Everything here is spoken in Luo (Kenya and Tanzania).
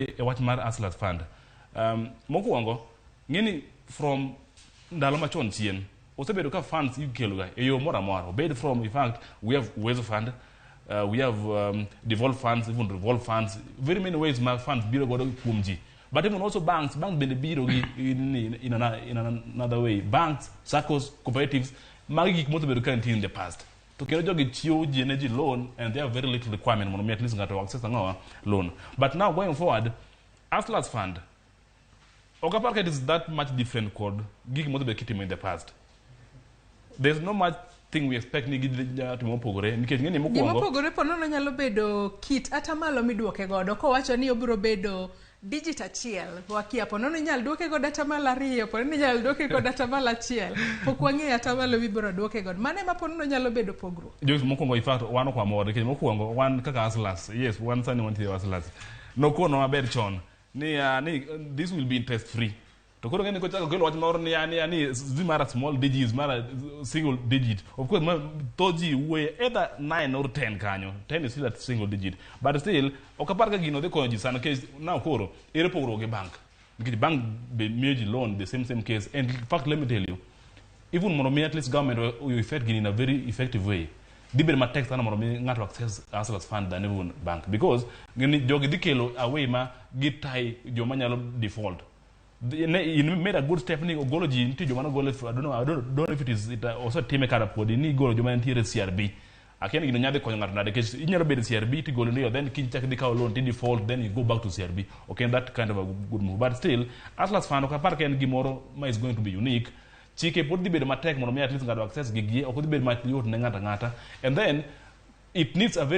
E wach mar Hustlers Fund, mokwongo ng'eni from ndalo machon chien osebedo ka funds ikelo ga e yo moro amora, obed from, in fact, we have Uwezo Fund, we have devolve funds, even revolve funds, very many ways ma funds biro godo kuom ji. But even also banks bende biro gi in another way. Banks, SACCOs, cooperatives, magi gik mosebedo ka nitie in the past. To kendo jogi chiwo ji ne ji loan and they have very little requirement mondo mi at least ng'ato access ang'owa loan. But now going forward, Hustlers Fund ok apar ka it is that much different kod gik mosebedo kitimo in the past. There's no much thing we expect ni gidhi timo mopogore nikech ng'eni Gima mokwongo opogore po nono nyalo bedo kit atamalo miduoke godo. Kowacho ni obiro bedo digit 1, wakia po nono inyal duoke godo 2%, po nono inyal duoke godo 1%. Pok wang'eyo atamalo mibiro duoke godo. Mano ema po nono nyalo bedo pogruok. Joyce, mokwongo, in fact, wan ok wamor nikech mokwongo wan kaka hustlers, yes, wan sani wantie hustlers, nokono maber chon ni this will be interest free. To koro ng'eni kochako kelo wach moro ni sijui mara small digits, mara single digit, of course ma thoth ji wuoye either 9 or 10 kanyo. 10 is still a single digit, but still ok apar ka gino dhi konyo ji sana nikech now koro ere pogruok gi bank? Nikech bank be miyo ji loan, the same same case. And in fact, let me tell you, even mondo mi at least government will effect gini in a very effective way, dhi bedo matek sana mondo mi ng'ato access Hustlers Fund than even bank, because ng'eni jogi dhi kelo a way ma gitai joma nyalo default. In made a good step ni ogolo ji, nitie joma nogolo. I don't know if it is it osetime kata podi ni igolo joma nitiere CRB. Akia ni gino nyadhi konyo ng'ato nade, nikech inyalo bedo CRB tigolo ni, then kiny chak idhi kawo loan ti default, then you go back to CRB. Okay, that kind of a good move, but still Hustlers Fund ok apar ka en gimoro ma is going to be unique. Chike pod dhi bedo matek mondo mi at least ng'ato access gigi, ok dhi bedo mayot ne ng'ato ang'ata, and then it needs a very